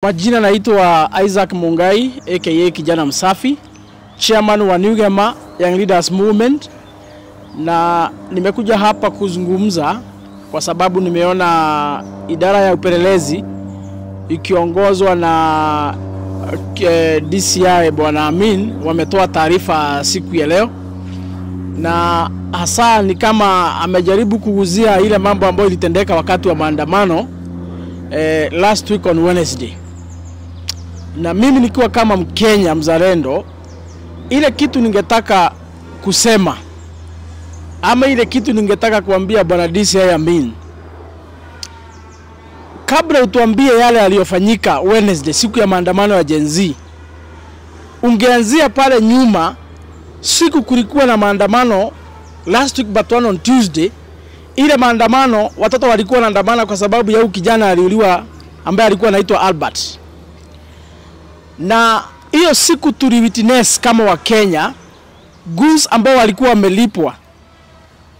Kwa jina naitwa Isaac Mungai aka Kijana Msafi, chairman wa New Gema Young Leaders Movement, na nimekuja hapa kuzungumza kwa sababu nimeona idara ya upelelezi ikiongozwa na DCI Bwana Amin wametoa taarifa siku ya leo, na hasa ni kama amejaribu kuguzia ile mambo ambayo ilitendeka wakati wa maandamano last week on Wednesday. Na mimi nikiwa kama Mkenya mzalendo, ile kitu ningetaka kusema ama ile kitu ningetaka kuambia Bwana DCI Amin, kabla utuambie yale yaliyofanyika Wednesday siku ya maandamano ya Gen Z, ungeanzia pale nyuma. Siku kulikuwa na maandamano last week but one on Tuesday. Ile maandamano watoto walikuwa wanaandamana kwa sababu ya huyu kijana aliuliwa ambaye alikuwa anaitwa Albert. Na hiyo siku tuliwitness kama wa Kenya goons ambao walikuwa wamelipwa,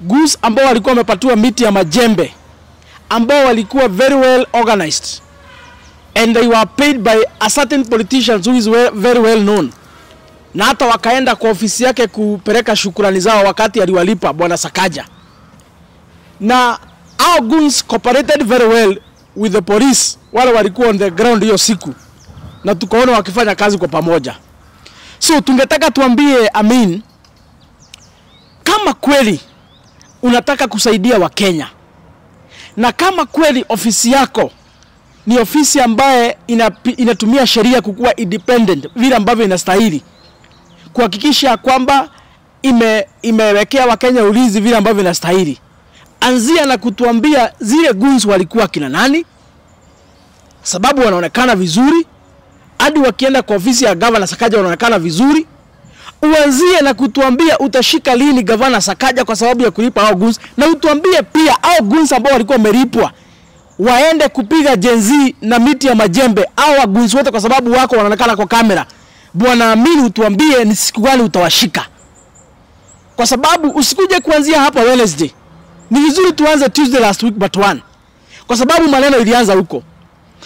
goons ambao walikuwa wamepatiwa miti ya majembe, ambao walikuwa very well organized and they were paid by a certain politician who is very well known. Na hata wakaenda kwa ofisi yake kupeleka shukrani zao wakati aliwalipa Bwana Sakaja. Na our goons cooperated very well with the police wale walikuwa on the ground hiyo siku, na tukaona wakifanya kazi kwa pamoja. So tungetaka tuambie Amin, kama kweli unataka kusaidia Wakenya, na kama kweli ofisi yako ni ofisi ambaye inatumia sheria kukua independent vile ambavyo inastahili, kuhakikisha kwamba imewekea Wakenya ulinzi vile ambavyo inastahili, anzia na kutuambia zile goons walikuwa kina nani, sababu wanaonekana vizuri, hadi wakienda kwa ofisi ya Governor Sakaja wanaonekana vizuri. Uanzie na kutuambia utashika lini Governor Sakaja kwa sababu ya kulipa hao goons, na utuambie pia hao goons ambao walikuwa wamelipwa waende kupiga Gen Z na miti ya majembe, hao goons wote, kwa sababu wako wanaonekana kwa kamera. Bwana Amin, utuambie ni siku gani utawashika, kwa sababu usikuje kuanzia hapa Wednesday. Ni vizuri tuanze Tuesday last week but one, kwa sababu maneno ilianza huko.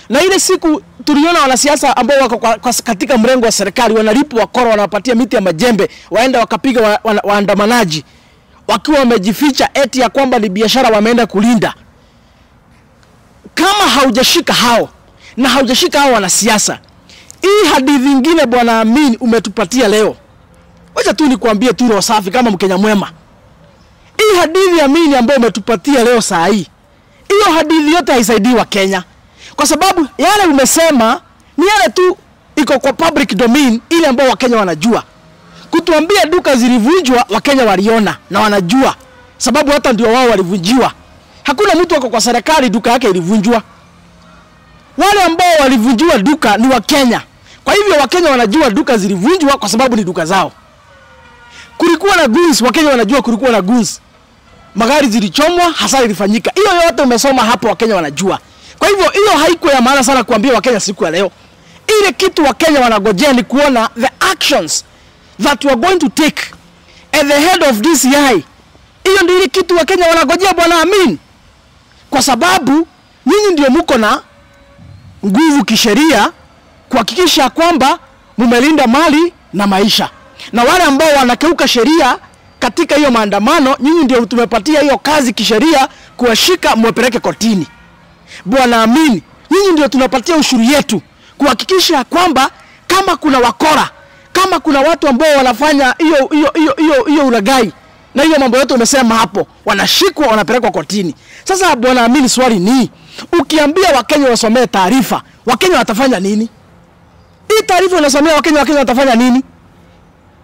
Na ile siku tuliona wanasiasa ambao wako katika mrengo wa serikali wanalipwa wakora, wanawapatia miti ya majembe, waenda wakapiga waandamanaji wakiwa wamejificha eti ya kwamba ni biashara wameenda kulinda. Kama haujashika hao na haujashika hao wanasiasa, hii hadithi nyingine Bwana Amin umetupatia leo, wacha tu nikuambie tu roho safi kama Mkenya mwema, hii hadithi Amin ambayo umetupatia leo saa hii, hiyo hadithi yote haisaidii wa Kenya. Kwa sababu yale umesema ni yale tu iko kwa public domain, ile ambayo Wakenya wanajua. Kutuambia duka zilivunjwa, Wakenya waliona na wanajua, sababu hata ndio wao walivunjiwa. Hakuna mtu wako kwa serikali duka yake ilivunjwa. Wale ambao walivunjiwa duka ni Wakenya. Kwa hivyo Wakenya wanajua duka zilivunjwa kwa sababu ni duka zao. Kulikuwa na goons, Wakenya wanajua kulikuwa na goons. Magari zilichomwa, hasara ilifanyika. Hiyo yote umesoma hapo, Wakenya wanajua. Kwa hivyo hiyo haikuwa ya maana sana kuambia Wakenya siku ya leo. Ile kitu Wakenya wanagojea ni kuona the actions that we are going to take at the head of DCI. Hiyo ndio ile kitu Wakenya wanagojea Bwana Amin. Kwa sababu nyinyi ndio mko na nguvu kisheria kuhakikisha kwamba mumelinda mali na maisha. Na wale ambao wanakeuka sheria katika hiyo maandamano, nyinyi ndio tumepatia hiyo kazi kisheria kuwashika mwepeleke kotini. Bwana Amin, nyinyi ndio tunapatia ushuru yetu kuhakikisha kwamba kama kuna wakora, kama kuna watu ambao wanafanya hiyo ulaghai na hiyo mambo yote umesema hapo, wanashikwa wanapelekwa kotini. Sasa Bwana Amin, swali ni, ukiambia Wakenya wasomee taarifa, Wakenya watafanya nini? Hii taarifa unasomea Wakenya, Wakenya watafanya nini?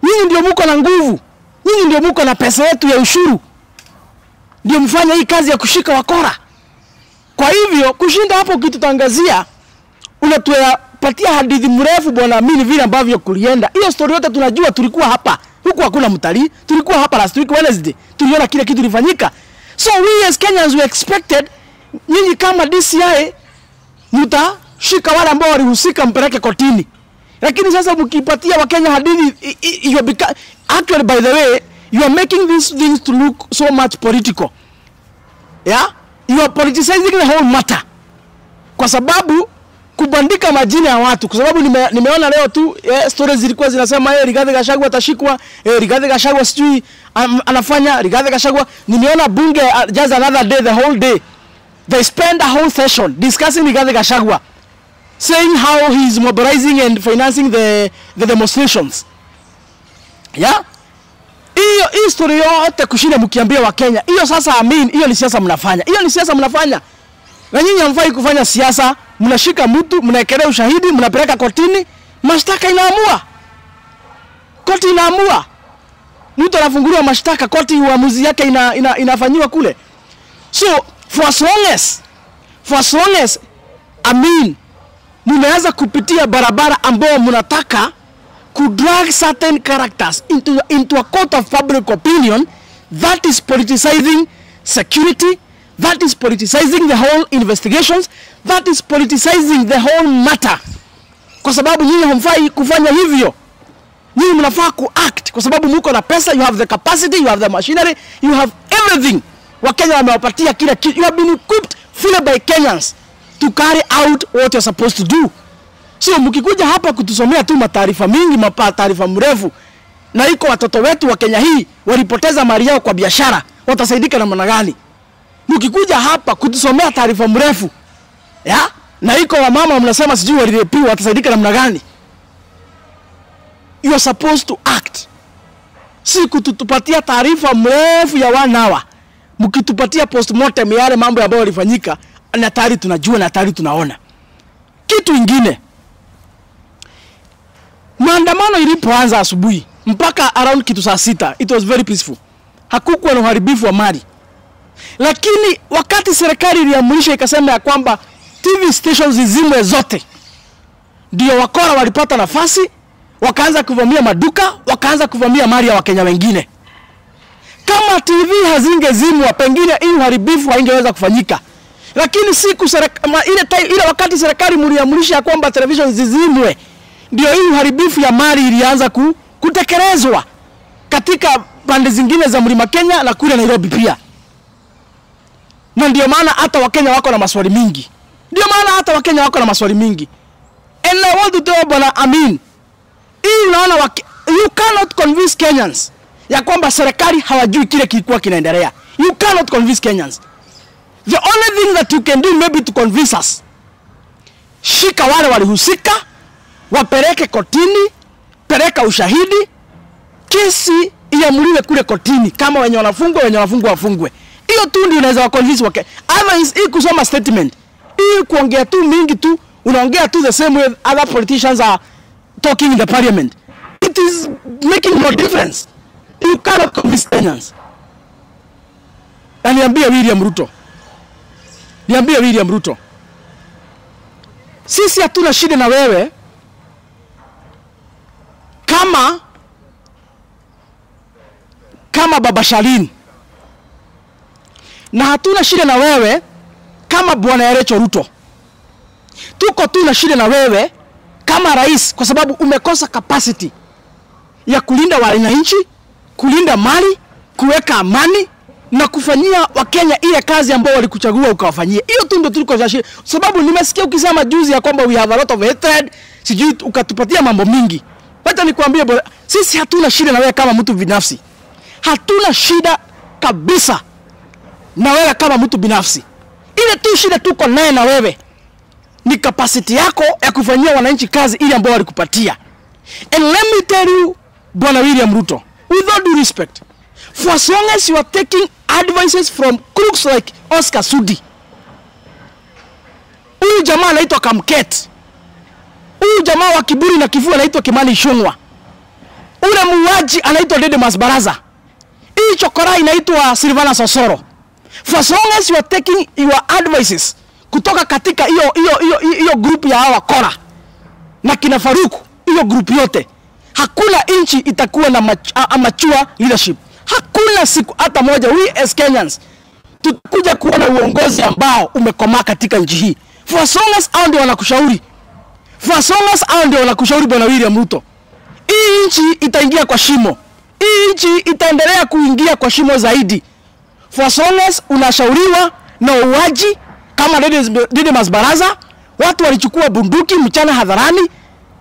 Nyinyi ndio mko na nguvu, nyinyi ndio mko na pesa yetu ya ushuru, ndio mfanye hii kazi ya kushika wakora. Kwa hivyo kushinda hapo ukitutangazia unatupatia hadithi mrefu Bwana Amin vile ambavyo kulienda. Hiyo story yote tunajua, tulikuwa hapa. Huku hakuna mtalii, tulikuwa hapa last week Wednesday. Tuliona kile kitu kilifanyika. So we as Kenyans we expected nyinyi kama DCI mtashika wale ambao walihusika mpeleke kotini. Lakini sasa mkipatia Wakenya hadithi, you are actually, by the way, you are making these things to look so much political. Yeah? You are politicizing the whole matter. Kwa sababu Kubandika majina ya watu, kwa sababu nimeona leo tu stories zilikuwa zinasema Rigathi Gachagua atashikwa, Rigathi Gachagua sijui anafanya Rigathi Gachagua. Nimeona bunge just another day, the whole day they spend a whole session discussing Rigathi Gachagua, saying how he is mobilizing and financing the demonstrations. Yeah? Hiyo story yote kushinda mkiambia wa Kenya. Hiyo sasa Amin, hiyo ni siasa mnafanya. Hiyo ni siasa mnafanya. Na nyinyi hamfai kufanya siasa. Mnashika mtu, mnaekelea ushahidi, mnapeleka kotini, mashtaka inaamua. Koti inaamua. Mtu anafunguliwa mashtaka, koti uamuzi yake inafanywa kule. So, for as long as Amin, mmeanza kupitia barabara ambao mnataka kudrag certain characters into a court of public opinion, that is politicizing security, that is politicizing the whole investigations, that is politicizing the whole matter. Kwa sababu nyinyi hamfai kufanya hivyo. Nyinyi mnafaa kuact kwa sababu mko na pesa, you have the capacity, you have the machinery, you have everything. Wakenya wamewapatia kila kitu. You have been equipped fully by Kenyans to carry out what you're supposed to do. So mkikuja hapa kutusomea tu mataarifa mingi, mataarifa mrefu, na iko watoto wetu wa Kenya hii walipoteza mali yao kwa biashara, watasaidika namna gani? Mkikuja hapa kutusomea taarifa mrefu, ya? Na iko wamama mnasema sijui walirepiwa, watasaidika namna gani? You are supposed to act. Si kutupatia taarifa mrefu ya 1 hour. Mkitupatia postmortem yale mambo ambayo yalifanyika, na tayari tunajua na tayari tunaona. Kitu ingine, maandamano ilipoanza asubuhi mpaka around kitu saa 6, it was very peaceful. Hakukuwa na uharibifu wa mali. Lakini wakati serikali iliamrisha ikasema ya kwamba TV stations zizimwe zote, ndio wakora walipata nafasi, wakaanza kuvamia maduka, wakaanza kuvamia mali ya Wakenya wengine. Kama TV hazingezimwa, pengine hii uharibifu haingeweza kufanyika. Lakini siku ile wakati serikali mliamrisha kwamba television zizimwe, ndio hii uharibifu ya mali ilianza kutekelezwa katika pande zingine za Mlima Kenya na kule Nairobi pia. Na ndio maana hata Wakenya wako na maswali mingi. Ndio maana hata Wakenya wako na maswali mingi. And I want to tell Bwana Amin, hii unaona you cannot convince Kenyans ya kwamba serikali hawajui kile kilikuwa kinaendelea. You cannot convince Kenyans. The only thing that you can do maybe to convince us, shika wale walihusika, wapeleke kotini, peleka ushahidi, kesi iamuliwe kule kotini. Kama wenye wanafungwa, wenye wanafungwa wafungwe. Hiyo tu ndio unaweza waconvince wake. Otherwise, hii kusoma statement, hii kuongea tu mingi tu, unaongea tu the same way other politicians are talking in the parliament. It is making no difference. You cannot convince Kenyans. Na niambie William Ruto. Niambie William Ruto. Sisi hatuna shida na wewe kama Baba Shalini. Na hatuna shida na wewe kama Bwana Erecho Ruto. Tuko tu na shida na wewe kama rais, kwa sababu umekosa capacity ya kulinda wananchi, kulinda mali, kuweka amani na kufanyia Wakenya ile kazi ambayo walikuchagua ukawafanyia. Hiyo tu ndio tuliko shida. Sababu nimesikia ukisema juzi ya kwamba we have a lot of hatred, sijui ukatupatia mambo mingi. Wacha nikwambie bwana, sisi hatuna shida na wewe kama mtu binafsi. Hatuna shida kabisa na wewe kama mtu binafsi. Ile tu shida tuko naye na wewe ni capacity yako ya kufanyia wananchi kazi ile ambayo walikupatia. And let me tell you, Bwana William Ruto, with all due respect, for as long as you are taking advices from crooks like Oscar Sudi, huyu jamaa anaitwa Kamket, huyu jamaa wa kiburi na kifua anaitwa Kimani Ichung'wah, ule muuaji anaitwa Didmus Baraza, hii chokora inaitwa Silvana Sosoro. For as long as you are taking your advices kutoka katika hiyo group ya hawa kora na kina Faruku, hiyo group yote, hakuna inchi itakuwa na mature leadership. Hakuna siku hata moja we as Kenyans tutakuja kuona uongozi ambao umekomaa katika nchi hii. For as long as hao ndio wanakushauri, for as long as hao ndio wanakushauri Bwana William Ruto, hii nchi itaingia kwa shimo. Hii nchi itaendelea kuingia kwa shimo zaidi. For as long as unashauriwa na uaji kama Didmus Baraza, Watu walichukua bunduki mchana hadharani,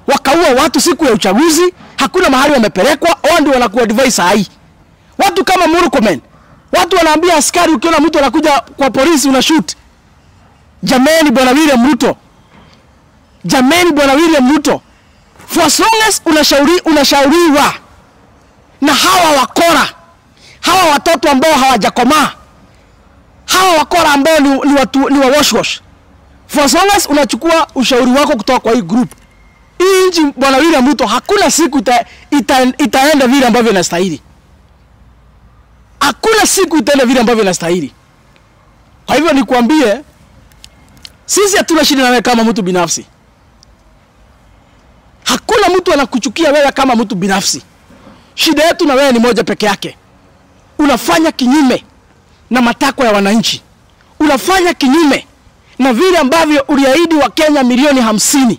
wakaua watu siku ya uchaguzi, hakuna mahali wamepelekwa, wao ndio wanakuwa advise hai. Watu kama Murkomen, watu wanaambia askari ukiona mtu anakuja kwa polisi una shoot. Jameni Bwana William Ruto. Jameni Bwana William Ruto. For as long as unashauriwa na hawa wakora, hawa watoto ambao hawajakomaa, hawa wakora ambao ni watu ni wa wash wash. For as long as unachukua ushauri wako kutoka kwa hii group, hii nchi Bwana William Ruto hakuna siku itaenda vile ambavyo inastahili. Hakuna siku itaenda vile ambavyo inastahili. Kwa hivyo nikuambie, sisi hatuna shida na wewe kama mtu binafsi. Hakuna mtu anakuchukia wewe kama mtu binafsi. Shida yetu na wewe ni moja peke yake. Unafanya kinyume na matakwa ya wananchi. Unafanya kinyume na vile ambavyo uliahidi wa Kenya milioni 50.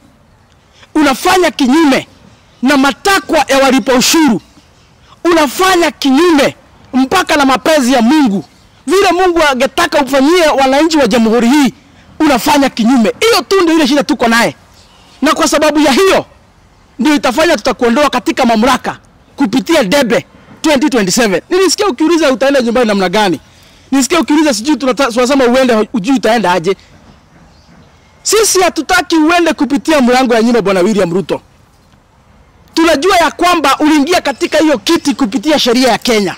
Unafanya kinyume na matakwa ya walipa ushuru. Unafanya kinyume mpaka na mapenzi ya Mungu. Vile Mungu angetaka ufanyie wananchi wa jamhuri hii, unafanya kinyume. Hiyo tu ndio ile shida tuko naye. Na kwa sababu ya hiyo ndio itafanya tutakuondoa katika mamlaka kupitia debe 2027. Nilisikia ukiuliza utaenda nyumbani namna gani? Nilisikia ukiuliza sijui tunasema uende, ujui utaenda aje. Sisi hatutaki uende kupitia mlango ya nyuma Bwana William Ruto. Tunajua ya kwamba uliingia katika hiyo kiti kupitia sheria ya Kenya.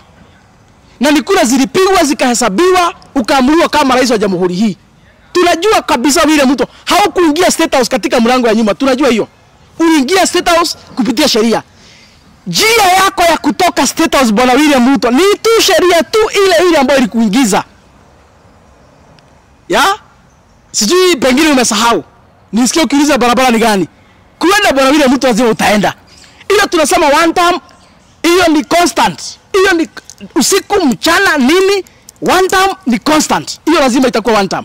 Na ni kura zilipigwa zikahesabiwa, ukaamriwa kama rais wa jamhuri hii. Tunajua kabisa William Ruto haukuingia State House katika mlango ya nyuma, tunajua hiyo. Uliingia State House kupitia sheria. Njia yako ya kutoka State House Bwana William Ruto ni tu sheria tu ile ile ambayo ilikuingiza. Ya? Sijui pengine umesahau. Nisikie ukiuliza barabara ni gani. Kuenda Bwana William Ruto lazima utaenda. Ile tunasema one term, hiyo ni constant. Hiyo ni usiku mchana nini, one term ni constant. Hiyo lazima itakuwa one term.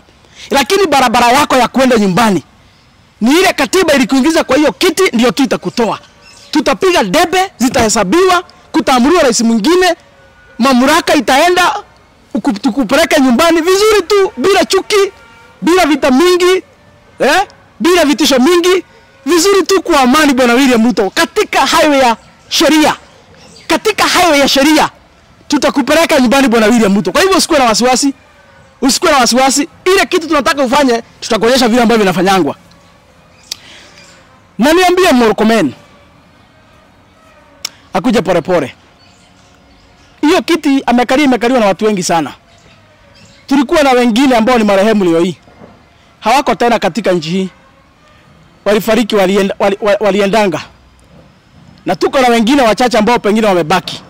Lakini barabara yako ya kuenda nyumbani ni ile katiba ilikuingiza kwa hiyo kiti ndio tu itakutoa. Tutapiga debe, zitahesabiwa, kutaamriwa rais mwingine, mamlaka itaenda tukupeleke nyumbani vizuri tu, bila chuki, bila vita mingi, bila vitisho mingi, vizuri tu kwa amani Bwana William Ruto. Katika highway ya sheria, katika highway ya sheria tutakupeleka nyumbani Bwana William Ruto. Kwa hivyo usikuwe na wasiwasi, usikuwe na wasiwasi. Ile kitu tunataka ufanye, tutakuonyesha vile ambavyo vinafanyangwa. Na niambie Murkomen akuja pole pole. Hiyo kiti amekalia, imekaliwa na watu wengi sana. Tulikuwa na wengine ambao ni marehemu leo hii. Hawako tena katika nchi hii. Walifariki, waliendanga. Na tuko na wengine wachache ambao pengine wamebaki.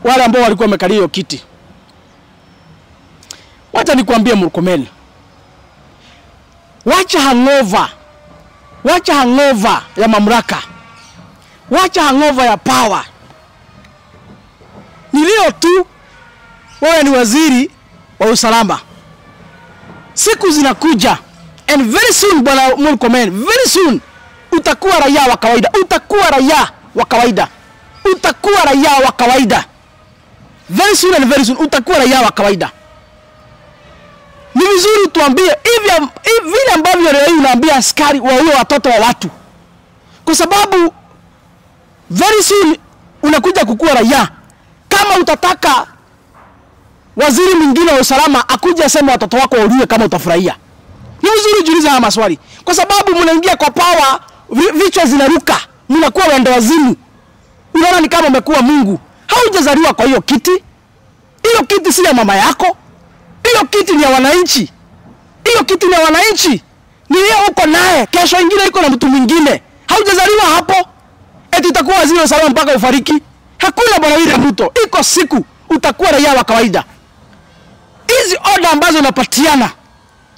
Wale ambao walikuwa wamekalia hiyo kiti. Wacha nikuambie Murkomen. Wacha hangover. Wacha hangover ya mamlaka. Wacha hangover ya power. Ni leo tu wewe ni waziri wa usalama. Siku zinakuja, and very soon Bwana Murkomen, very soon utakuwa raia wa kawaida, utakuwa raia wa kawaida. Utakuwa raia wa kawaida. Very soon and very soon utakuwa raia wa kawaida. Ni vizuri tuambie hivi vile ambavyo leo unaambia askari waue watoto wa watu. Kwa sababu very soon unakuja kukua raia. Kama utataka waziri mwingine wa usalama akuje aseme watoto wako wauliwe, kama utafurahia. Ni vizuri jiulize haya maswali. Kwa sababu mnaingia kwa power, vichwa zinaruka, mnakuwa wenda wazimu. Unaona ni kama umekuwa Mungu. Haujazaliwa kwa hiyo kiti. Hiyo kiti si ya mama yako. Hiyo kiti ni ya wananchi. Hiyo kiti ni ya wananchi. Ni yeye uko naye, kesho ingine iko na mtu mwingine. Haujazaliwa hapo. Eti utakuwa waziri wa usalama mpaka ufariki. Hakuna Bwana William Ruto. Iko siku utakuwa raia wa kawaida. Hizi order ambazo unapatiana,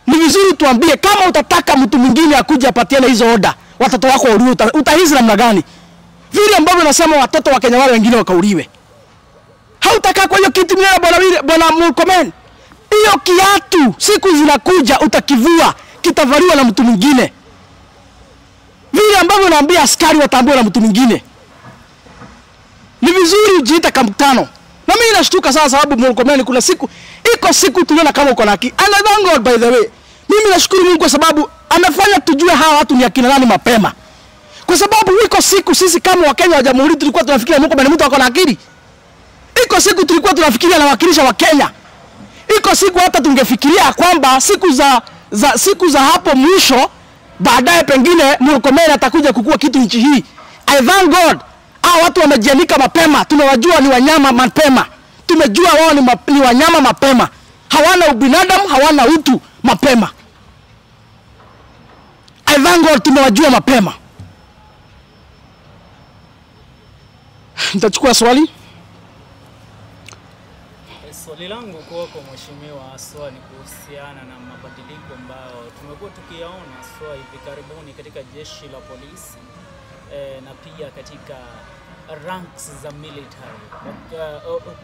ni vizuri tuambie kama utataka mtu mwingine akuje apatiane hizo order, watoto wako wauliwe, utahisi namna gani? Vile ambavyo unasema watoto wa Kenya wale wengine wakauliwe. Hautakaa kwa hiyo kiti mwenyewe Bwana William, Bwana Murkomen. Hiyo kiatu siku zinakuja utakivua, kitavaliwa na mtu mwingine. Vile ambavyo unaambia askari wataambiwa na mtu mwingine. Ni vizuri ujiita kamtano. Na mimi nashtuka sana sababu Murkomen kuna siku, iko siku tuliona kama uko na haki. And I thank God by the way. Mimi nashukuru Mungu kwa sababu amefanya tujue hawa watu ni akina nani mapema. Kwa sababu iko siku sisi kama Wakenya wa Jamhuri tulikuwa tunafikiria Murkomen ni mtu ako na akili. Iko siku tulikuwa tunafikiria anawakilisha Wakenya. Iko siku hata tungefikiria kwamba siku za hapo mwisho baadaye pengine Murkomen atakuja kukua kitu nchi hii. I thank God. Hao watu wamejianika mapema. Tunawajua ni wanyama mapema. Tumejua wao ni wanyama mapema. Hawana ubinadamu, hawana utu mapema. I thank God tumewajua mapema. Nitachukua swali. Swali langu kwako mheshimiwa haswa ni kuhusiana na mabadiliko ambayo tumekuwa tukiyaona haswa hivi karibuni katika jeshi la polisi na pia katika ranks za military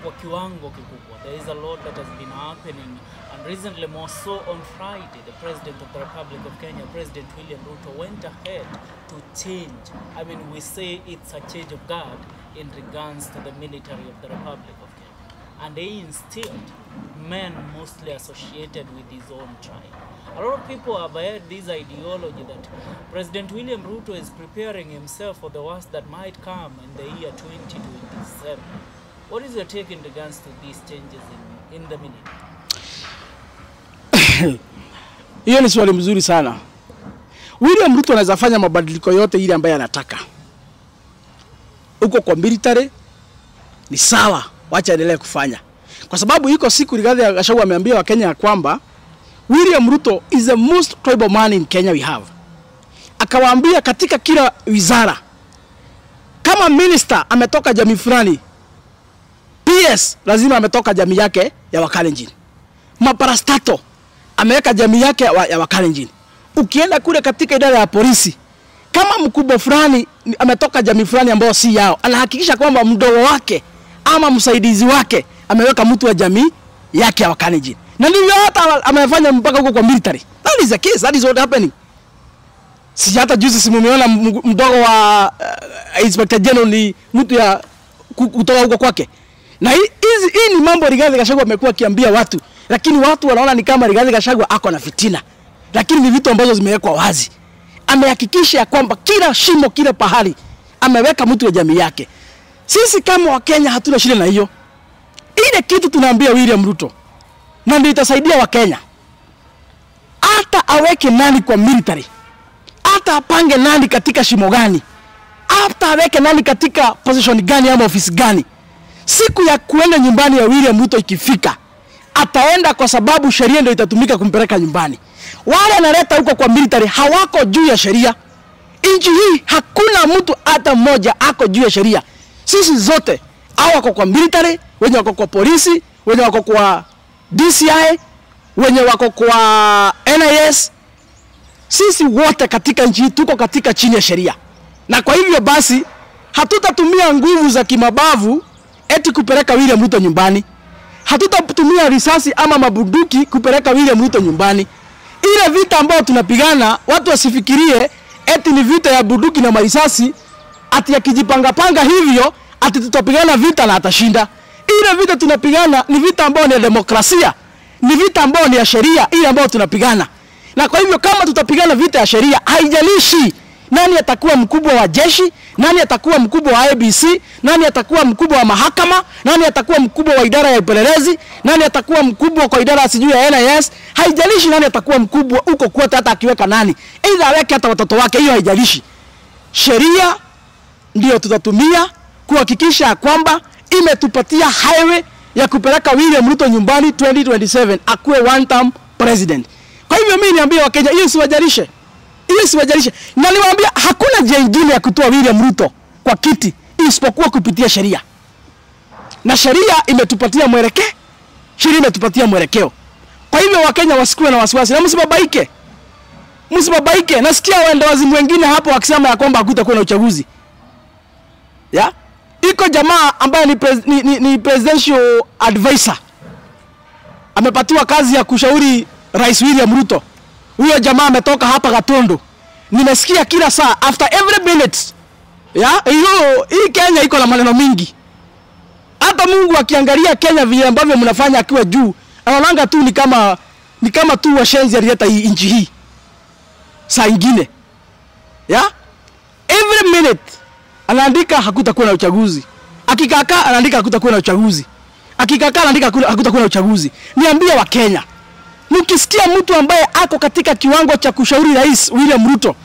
kwa kiwango kikubwa. There is a lot that has been happening, and recently more so on Friday, the President of the Republic of Kenya, President William Ruto, went ahead to change. I mean, we say it's a change of guard in regards to the military of the Republic of Kenya. And they instilled men mostly associated with his own tribe. A lot of people have heard this ideology that President William Ruto is preparing himself for the worst that might come in the year 2027. What is your take in regards to these changes in the military? Hiyo ni swali mzuri sana. William Ruto anaweza fanya mabadiliko yote ile ambayo anataka. Huko kwa military ni sawa, wacha endelee kufanya. Kwa sababu iko siku Rigathi Gachagua ameambia Wakenya kwamba William Ruto is the most tribal man in Kenya we have. Akawaambia katika kila wizara, kama minister ametoka jamii fulani, PS lazima ametoka jamii yake ya Wakalenjin. Maparastato ameweka jamii yake ya Wakalenjin. Ukienda kule katika idara ya polisi, kama mkubwa fulani ametoka jamii fulani ambayo si yao, anahakikisha kwamba mdogo wake ama msaidizi wake ameweka mtu wa jamii yake ya Wakalenjin. Na ndivyo hata amefanya mpaka huko kwa military. That is the case, that is what happening. Si hata juzi simumeona mdogo wa Inspector General ni mtu ya kutoka huko kwake. Na hii ni mambo Rigathi Gachagua amekuwa akiambia watu, lakini watu wanaona ni kama Rigathi Gachagua ako na fitina. Lakini ni vitu ambazo zimewekwa wazi. Amehakikisha kwamba kila shimo, kila pahali ameweka mtu wa jamii yake. Sisi kama Wakenya hatuna shida na hiyo. Ile kitu tunaambia William Ruto, na ndio itasaidia Wakenya. Hata aweke nani kwa military, hata apange nani katika shimo gani, hata aweke nani katika position gani ama ofisi gani, siku ya kuenda nyumbani ya William Ruto ikifika, ataenda kwa sababu sheria ndio itatumika kumpeleka nyumbani. Wale analeta huko kwa military hawako juu ya sheria. Nchi hii hakuna mtu hata mmoja ako juu ya sheria. Sisi zote, hao wako kwa military, wenye wako kwa polisi, wenye wako kwa DCI, wenye wako kwa NIS, sisi wote katika nchi tuko katika chini ya sheria. Na kwa hivyo basi hatutatumia nguvu za kimabavu eti kupeleka William Ruto nyumbani. Hatutatumia risasi ama mabunduki kupeleka William Ruto nyumbani. Ile vita ambayo tunapigana, watu wasifikirie eti ni vita ya bunduki na marisasi, ati yakijipanga panga hivyo ati tutapigana vita na atashinda. Ile vita tunapigana ni vita ambayo ni ya demokrasia, ni vita ambayo ni ya sheria, ile ambayo tunapigana. Na kwa hivyo kama tutapigana vita ya sheria, haijalishi nani atakuwa mkubwa wa jeshi, nani atakuwa mkubwa wa ABC, nani atakuwa mkubwa wa mahakama, nani atakuwa mkubwa wa idara ya upelelezi, nani atakuwa mkubwa kwa idara sijui ya NIS, haijalishi nani atakuwa mkubwa huko kwote, hata akiweka nani, aidha aweke hata watoto wake, hiyo haijalishi. Sheria ndio tutatumia kuhakikisha kwamba imetupatia highway ya kupeleka William Ruto nyumbani 2027 akuwe one term president. Kwa hivyo mimi niambie Wakenya, hiyo siwajarishe. Hiyo siwajarishe. Na niwaambia hakuna njia nyingine ya kutoa William Ruto kwa kiti isipokuwa kupitia sheria. Na sheria imetupatia mwelekeo. Sheria imetupatia mwelekeo. Kwa hivyo Wakenya wasikuwe na wasiwasi na msibabaike. Msibabaike. Nasikia waendawazimu wengine hapo wakisema ya kwamba hakutakuwa na uchaguzi. Ya? Iko jamaa ambaye ni presidential advisor. Amepatiwa kazi ya kushauri Rais William Ruto. Huyo jamaa ametoka hapa Gatondo. Nimesikia kila saa after every minute. Ya, hiyo hii Kenya iko na maneno mingi. Hata Mungu akiangalia Kenya vile ambavyo mnafanya akiwa juu, anaonanga tu ni kama Ni kama tu washenzi alileta hii nchi hii. Saa ingine. Yeah? Every minute anaandika hakutakuwa na uchaguzi. Akikaka anaandika hakutakuwa na uchaguzi. Akikaka anaandika hakutakuwa na uchaguzi. Niambie wa Kenya, mkisikia mtu ambaye ako katika kiwango cha kushauri Rais William Ruto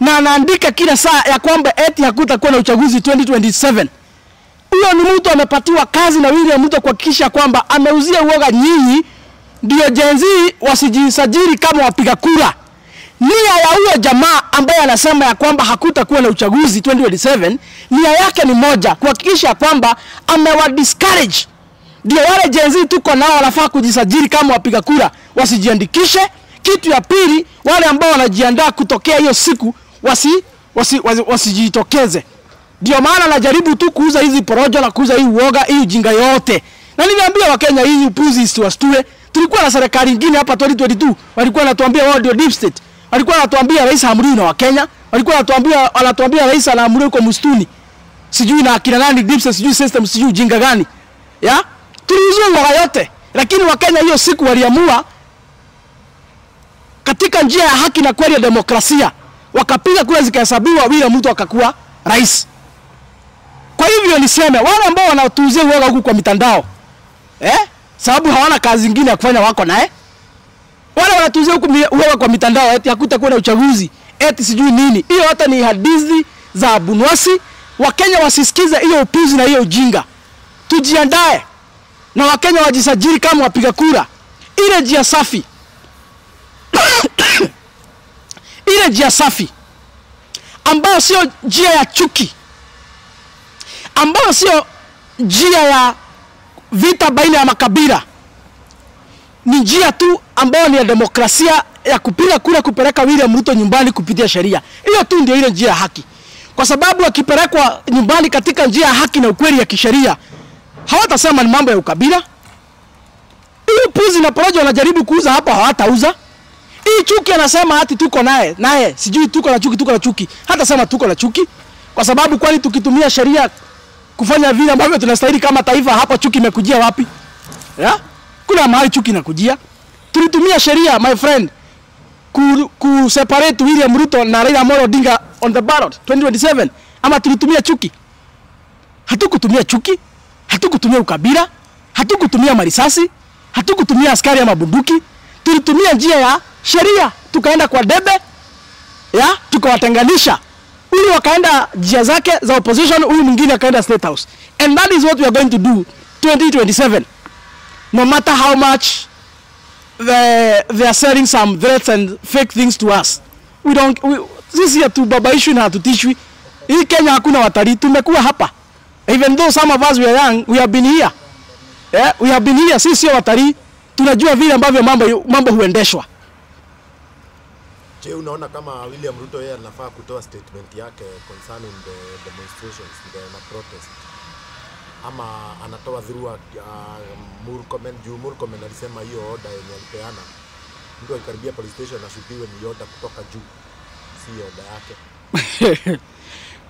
na anaandika kila saa ya kwamba eti hakutakuwa na uchaguzi 2027, huyo ni mtu amepatiwa kazi na William Ruto kuhakikisha kwamba ameuzia uoga nyinyi ndio Gen Z wasijisajili kama wapiga kura. Nia ya huyo jamaa ambaye anasema ya kwamba hakutakuwa na uchaguzi 2027, nia yake ni moja, kuhakikisha kwamba amewa discourage ndio wale Gen Z tuko nao wanafaa kujisajili kama wapiga kura wasijiandikishe. Kitu ya pili, wale ambao wanajiandaa kutokea hiyo siku wasijitokeze. Ndio maana anajaribu tu kuuza hizi porojo na kuuza hii uoga, hii ujinga yote. Na niliambia Wakenya hii upuzi isiwastue. Tulikuwa na serikali nyingine hapa 2022, walikuwa wanatuambia wao ndio deep state. Walikuwa wanatuambia rais haamriwi na Wakenya, walikuwa wanatuambia rais anaamriwa huko msituni. Sijui na akina nani deep state, sijui system, sijui ujinga gani. Ya? Tuliuzwa uoga yote. Lakini Wakenya hiyo siku waliamua katika njia ya haki na kweli ya demokrasia, wakapiga kura zikahesabiwa, William Ruto akakuwa rais. Kwa hivyo niseme wale ambao wanatuuzia uoga huku kwa mitandao, sababu hawana kazi nyingine ya kufanya wako naye. Wale wanatuuzia huku uoga kwa mitandao eti hakutakuwa na uchaguzi, eti sijui nini. Hiyo hata ni hadithi za Abunwasi. Wakenya wasisikize hiyo upuzi na hiyo ujinga. Tujiandae na Wakenya wajisajili kama wapiga kura. Ile njia safi. Ile njia safi ambayo sio njia ya chuki, ambayo sio njia ya vita baina ya makabila, ni njia tu ambayo ni ya demokrasia ya kupiga kura kupeleka William Ruto nyumbani kupitia sheria. Hiyo tu ndio ile njia ya haki. Kwa sababu akipelekwa nyumbani katika njia ya haki na ukweli ya kisheria, hawatasema ni mambo ya ukabila. Hiyo puzi na porojo wanajaribu kuuza hapa, hawatauza. Hii chuki anasema hati tuko naye, sijui tuko na chuki, tuko na chuki. Hata sema tuko na chuki, kwa sababu kwani tukitumia sheria kufanya vile ambavyo tunastahili kama taifa, hapa chuki imekujia wapi? Ya? Kuna mahali chuki inakujia. Tulitumia sheria, my friend, ku separate William Ruto na Raila Amolo Odinga on the ballot 2027. Ama tulitumia chuki? Hatukutumia chuki, hatukutumia ukabila, hatukutumia marisasi, hatukutumia askari ama bunduki. Tulitumia njia ya sheria, tukaenda kwa debe, ya, tukawatenganisha. Huyu wakaenda njia zake za opposition, huyu mwingine akaenda State House. And that is what we are going to do 2027. No matter how much they are selling some threats and fake things to us. We don't, sisi hatubabaishwi na hatutishwi. Hii Kenya hakuna watalii, tumekuwa hapa. Even though some of us we are young, we have been here. Yeah, we have been here, sisi sio watalii. Tunajua vile ambavyo mambo huendeshwa. Je, unaona kama William Ruto yeye anafaa kutoa statement yake concerning the demonstrations, the protest? Ama anatoa through Murkomen? Juu Murkomen alisema hiyo order yenye alipeana, mtu akikaribia police station ashutiwe, ni order kutoka juu, si order yake.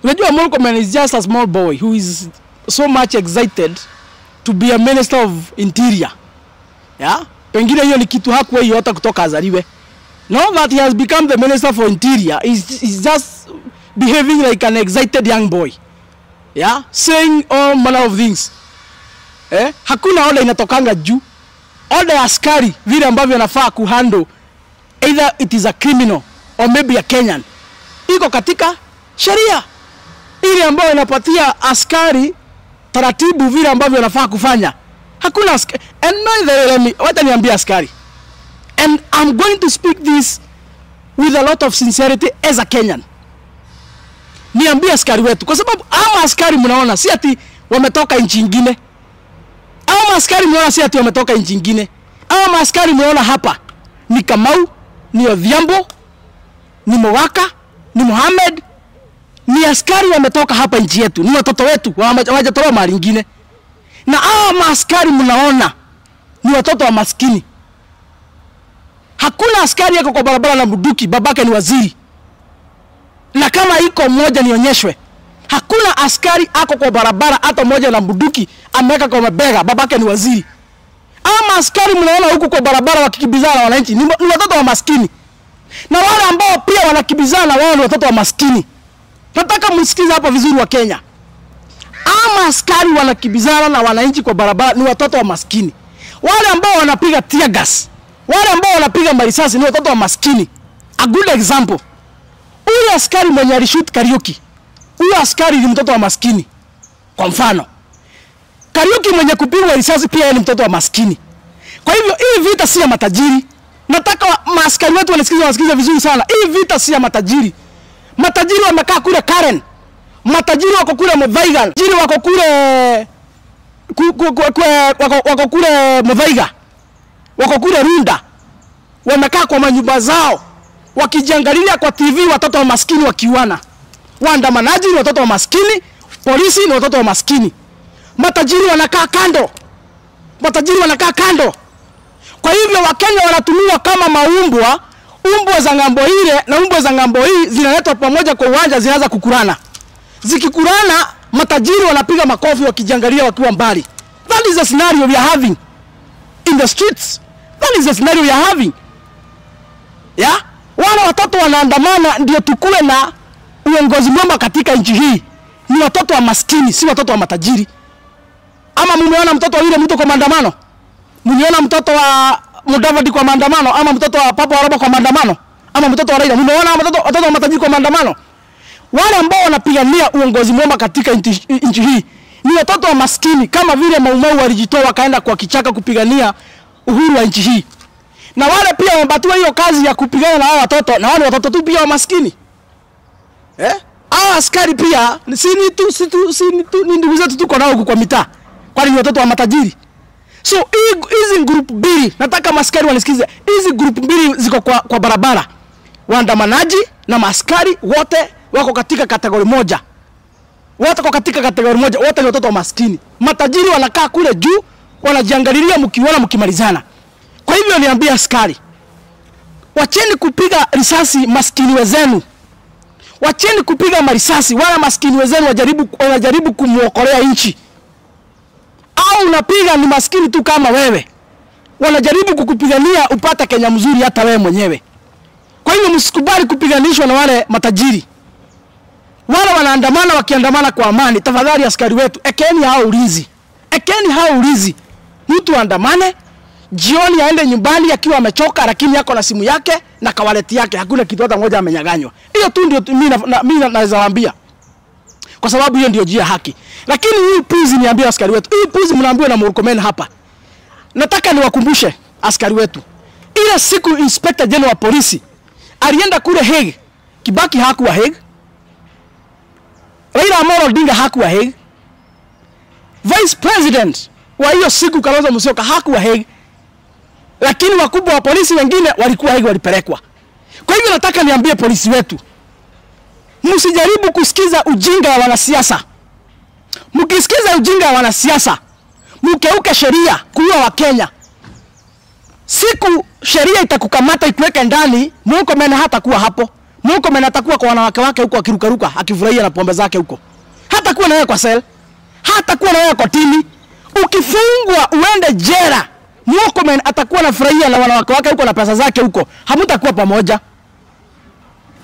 Unajua Murkomen is just a small boy who is so much excited to be a minister of interior. Yeah? Pengine hiyo ni kitu hakuwa hiyo hata kutoka azaliwe. Now that he has become the minister for interior, he's just behaving like an excited young boy. Yeah? Saying all manner of things. Hakuna order inatokanga juu. Order ya askari vile ambavyo anafaa kuhandle, either it is a criminal or maybe a Kenyan, iko katika sheria ile ambayo inapatia askari taratibu vile ambavyo anafaa kufanya. Hakuna askari. And now let me, wacha niambie askari. And I'm going to speak this with a lot of sincerity as a Kenyan. Niambie askari wetu, kwa sababu ama askari mnaona si ati wametoka nchi nyingine. Ama askari mnaona si ati wametoka nchi nyingine. Ama askari mnaona hapa ni Kamau, ni Odhiambo, ni Mwaka, ni Mohamed, ni askari wametoka hapa nchi yetu, ni watoto wetu, hawajatoka mahali nyingine. Na ama askari mnaona ni watoto wa maskini. Hakuna askari yako kwa barabara na bunduki, babake ni waziri. Na kama iko mmoja nionyeshwe. Hakuna askari ako kwa barabara hata mmoja na bunduki ameweka kwa mabega, babake ni waziri. Ama askari mnaona huku kwa barabara wakikimbizana na wananchi ni watoto wa maskini. Na wale ambao pia wanakimbizana wao ni watoto wa maskini. Nataka msikize hapa vizuri wa Kenya. Ama askari wanakimbizana na wananchi kwa barabara ni watoto wa maskini. Wale ambao wanapiga tear gas, wale ambao wanapiga marisasi ni watoto wa maskini. A good example. Huyu askari mwenye alishoot Kariuki, huyu askari ni mtoto wa maskini. Kwa mfano, Kariuki mwenye kupigwa risasi pia ni mtoto wa maskini. Kwa hivyo hii vita si ya matajiri. Nataka maaskari wetu wanasikiza vizuri sana. Hii vita si ya matajiri. Matajiri wamekaa kule Karen. Matajiri wako kule Muthaiga. Matajiri wako kule wako kule Muthaiga. Wako kule Runda. Wamekaa kwa manyumba zao wakijiangalia kwa TV watoto wa maskini wakiuana. Waandamanaji ni watoto wa maskini, polisi ni watoto wa maskini. Matajiri wanakaa kando. Matajiri wanakaa kando. Kwa hivyo Wakenya wanatumiwa kama maumbwa, umbwa za ngambo ile na umbwa za ngambo hii zinaletwa pamoja kwa uwanja, zinaanza kukurana. Zikikurana, matajiri wanapiga makofi wakijiangalia wakiwa mbali. That is the scenario we are having in the streets. That is the scenario we are having. Yeah? Wale watoto wanaandamana ndio tukue na uongozi mwema katika nchi hii. Ni watoto wa maskini, si watoto wa matajiri. Ama mmeona mtoto wa yule mtu kwa maandamano? Mmeona mtoto wa Mudavadi kwa maandamano? Ama mtoto wa Papa Waraba kwa maandamano? Ama mtoto wa Raila? Mmeona watoto wa matajiri kwa maandamano? Wale ambao wanapigania uongozi mwema katika nchi hii ni watoto wa maskini, kama vile Maumau walijitoa wakaenda kwa kichaka kupigania uhuru wa nchi hii. Na wale pia wamepatiwa hiyo kazi ya kupigana na hao watoto, na wale watoto tu pia wa maskini. Hao askari pia si ni ndugu zetu tuko nao huku kwa mitaa. Kwani ni watoto wa matajiri. So hizi group mbili, nataka maskari wanisikize. Hizi group mbili ziko kwa barabara. Waandamanaji na maskari wote wako katika kategori moja. Wote wako katika kategori moja, wote ni watoto wa maskini. Matajiri wanakaa kule juu, wanajiangalilia mkiona mkimalizana. Kwa hivyo niambia askari, wacheni kupiga risasi maskini wenzenu. Wacheni kupiga marisasi wala maskini wenzenu wanajaribu kumuokolea nchi. Au unapiga ni maskini tu kama wewe. Wanajaribu kukupigania upate Kenya mzuri hata wewe mwenyewe. Kwa hivyo msikubali kupiganishwa na wale matajiri. Wale wanaandamana wakiandamana kwa amani. Tafadhali askari wetu, ekeni hao ulinzi. Ekeni hao ulinzi. Mtu andamane, jioni aende nyumbani akiwa amechoka, lakini yako na simu yake na kawaleti yake, hakuna kitu hata moja amenyang'anywa. Hiyo tu ndio mimi naweza waambia. Kwa sababu hiyo ndio njia haki. Lakini hii puzi niambia askari wetu, hii puzi mnaambiwa na Murkomen hapa. Nataka niwakumbushe askari wetu. Ile siku Inspector General wa polisi alienda kule Hague. Kibaki hakuwa Hague. Raila Amolo Odinga hakuwa Hague. Vice President wa hiyo siku Kalonzo Musyoka hakuwa Hague. Lakini wakubwa wa polisi wengine walikuwa Hague, walipelekwa. Kwa hivyo nataka niambie polisi wetu, msijaribu kusikiza ujinga wa wanasiasa. Mkisikiza ujinga wa wanasiasa, mkeuke sheria kuua wa Kenya. Siku sheria itakukamata ikuweke ndani, Murkomen hatakuwa hapo. Murkomen atakuwa kwa wanawake wake huko akirukaruka, akifurahia na pombe zake huko. Hatakuwa na wewe kwa sel, hatakuwa na wewe kwa tini. Ukifungwa uende jela, Murkomen atakuwa na furahia na wanawake wake huko na pesa zake huko. Hamutakuwa pamoja.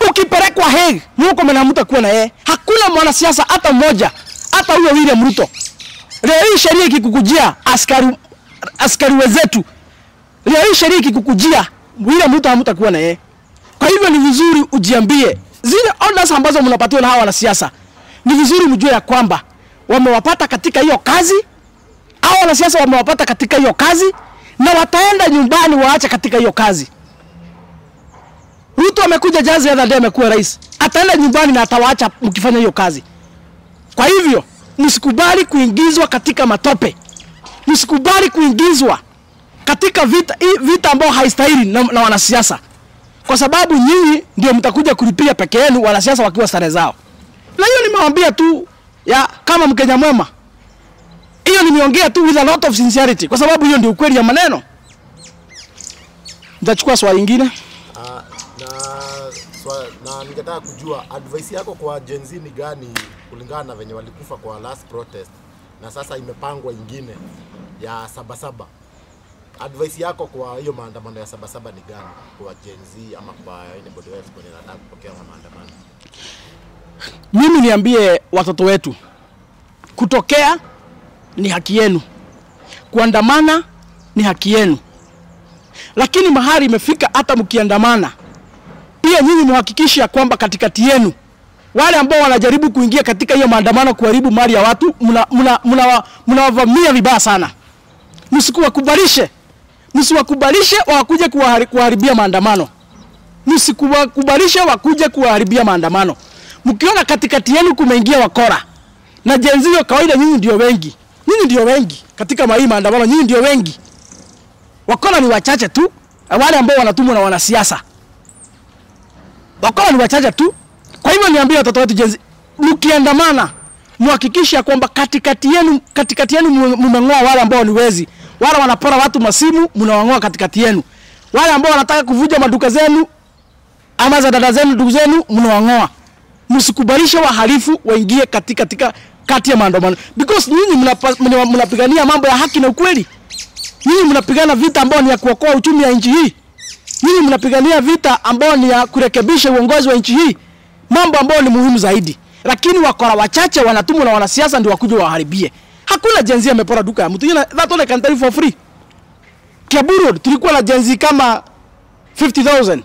Ukipelekwa Hague, Murkomen hamutakuwa na yeye. Hakuna mwanasiasa hata mmoja, hata huyo William Ruto. Leo hii sheria ikikukujia askari wenzetu, leo hii sheria ikikukujia William Ruto hamutakuwa na yeye. Kwa hivyo ni vizuri ujiambie zile orders ambazo mnapatiwa na hawa wanasiasa, ni vizuri mjue ya kwamba wamewapata katika hiyo kazi. Hawa wanasiasa wamewapata katika hiyo kazi na wataenda nyumbani waache katika hiyo kazi. Ruto amekuja jazi other day, amekuwa rais. Ataenda nyumbani na atawaacha mkifanya hiyo kazi. Kwa hivyo msikubali kuingizwa katika matope. Msikubali kuingizwa katika vita ambayo haistahili na wanasiasa. Kwa sababu nyinyi ndio mtakuja kulipia peke yenu, wanasiasa wakiwa sare zao. Na hiyo nimewaambia tu ya kama Mkenya mwema. Hiyo nimeongea tu with a lot of sincerity, kwa sababu hiyo ndio ukweli ya maneno. Nitachukua swali lingine. Na ningetaka kujua advice yako kwa Gen Z ni gani kulingana na venye walikufa kwa last protest na sasa imepangwa ingine ya 7/7. Advice yako kwa hiyo maandamano ya Sabasaba ni gani kwa Gen Z ama kwa anybody else mwenye anataka kupokea maandamano? Mimi niambie watoto wetu, kutokea ni haki yenu, kuandamana ni haki yenu, lakini mahali imefika hata mkiandamana pia nyinyi muhakikishe kwamba katikati yenu wale ambao wanajaribu kuingia katika hiyo maandamano kuharibu mali ya watu mnawavamia vibaya sana. Msiwakubalishe wakuje kuharibia maandamano. Msikuwakubalishe wakuje kuharibia maandamano. Mkiona katikati yenu kumeingia wakora na Gen Z, kawaida nyinyi ndio wengi. Nyinyi ndio wengi katika hii maandamano, nyinyi ndio wengi. Wakora ni wachache tu, wale ambao wanatumwa na wanasiasa. Wakora ni wachache tu. Kwa hivyo niambie watoto wetu Gen Z, mkiandamana muhakikishe kwamba katikati yenu mmeng'oa wale ambao ni wezi. Wale wanapora watu masimu mnawang'oa katikati yenu. Wale ambao wanataka kuvuja maduka zenu ama za dada zenu, ndugu zenu, mnawang'oa. Msikubalishe wahalifu waingie katika kati ya maandamano, because nyinyi mnapigania mambo ya haki na ukweli. Nyinyi mnapigana vita ambayo ni ya kuokoa uchumi ya nchi hii. Nyinyi mnapigania vita ambayo ni ya kurekebisha uongozi wa nchi hii, mambo ambayo ni muhimu zaidi. Lakini wakora wachache wanatumwa na wanasiasa ndio wakuje waharibie. Hakuna Gen Z amepora duka ya mtu. You know, that all I can tell you for free. Kiambu Road tulikuwa na Gen Z kama 50,000.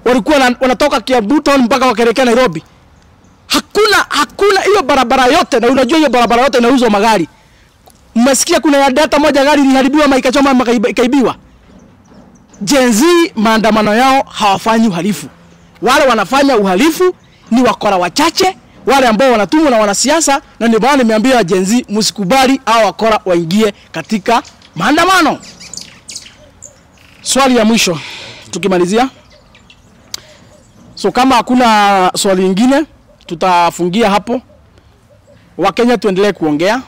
Walikuwa wanatoka Kiambu town mpaka wakelekea Nairobi. Hakuna hiyo barabara yote, na unajua hiyo barabara yote inauzwa magari. Mmesikia kuna ya data moja gari liliharibiwa ama ikachoma ama ikaibiwa. Gen Z maandamano yao hawafanyi uhalifu. Wale wanafanya uhalifu ni wakora wachache, wale ambao wanatumwa na wanasiasa, na ndio maana nimeambia Gen Z msikubali hao wakora waingie katika maandamano. Swali ya mwisho tukimalizia. So kama hakuna swali lingine tutafungia hapo. Wakenya tuendelee kuongea.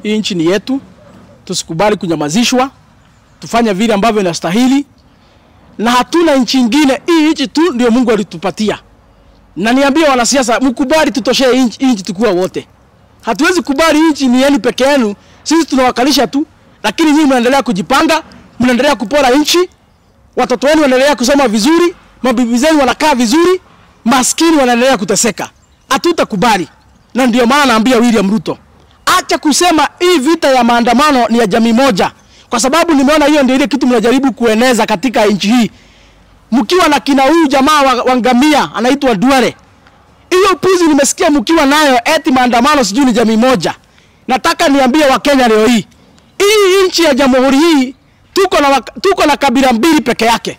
Hii nchi ni yetu. Tusikubali kunyamazishwa. Tufanye vile ambavyo inastahili. Na hatuna nchi nyingine, hii nchi tu ndio Mungu alitupatia. Na niambie wanasiasa, mkubali tutoshee nchi tukua wote. Hatuwezi kubali nchi ni yenu peke yenu. Sisi tunawakalisha tu, lakini nyinyi mnaendelea kujipanga, mnaendelea kupora nchi. Watoto wenu wanaendelea kusoma vizuri, mabibi zenu wanakaa vizuri, maskini wanaendelea kuteseka. Hatutakubali. Na ndio maana naambia William Ruto, acha kusema hii vita ya maandamano ni ya jamii moja, kwa sababu nimeona hiyo ndio ile kitu mnajaribu kueneza katika nchi hii. Mkiwa na kina huyu jamaa wa ngamia anaitwa Duale. Hiyo upuzi nimesikia mkiwa nayo eti maandamano sijui ni jamii moja. Nataka niambie Wakenya leo hii, hii nchi ya jamhuri hii tuko na kabila mbili peke yake.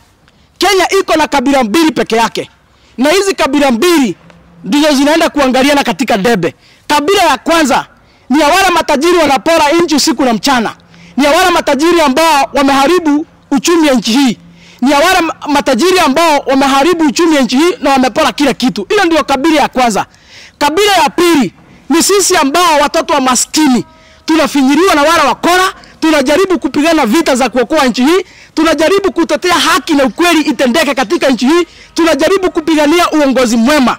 Kenya iko na kabila mbili peke yake. Na hizi kabila mbili ndizo zinaenda kuangaliana katika debe. Kabila ya kwanza ni ya wale matajiri wanapora nchi usiku na mchana. Ni ya wale matajiri ambao wameharibu uchumi wa nchi hii. Ni ya wale matajiri ambao wameharibu uchumi wa nchi hii na wamepora kila kitu. Hiyo ndio kabila ya kwanza. Kabila ya pili ni sisi ambao watoto wa maskini tunafinyiliwa na wale wakora. Tunajaribu kupigana vita za kuokoa nchi hii. Tunajaribu kutetea haki na ukweli itendeke katika nchi hii. Tunajaribu kupigania uongozi mwema.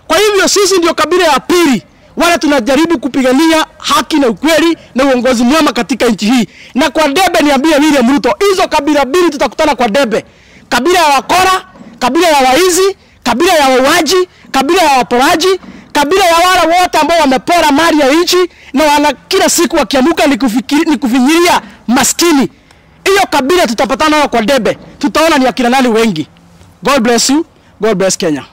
Kwa hivyo sisi ndio kabila ya pili, wala tunajaribu kupigania haki na ukweli na uongozi mwema katika nchi hii. Na kwa debe niambie William Ruto, hizo kabila mbili tutakutana kwa debe. Kabila ya wakora, kabila ya waizi, kabila ya wauaji, kabila ya waporaji, kabila ya wale wote ambao wamepora mali ya nchi na wana kila siku wakiamuka ni kufinyilia maskini. Hiyo kabila tutapatana nao kwa debe. Tutaona ni akina nani wengi. God bless you. God bless Kenya.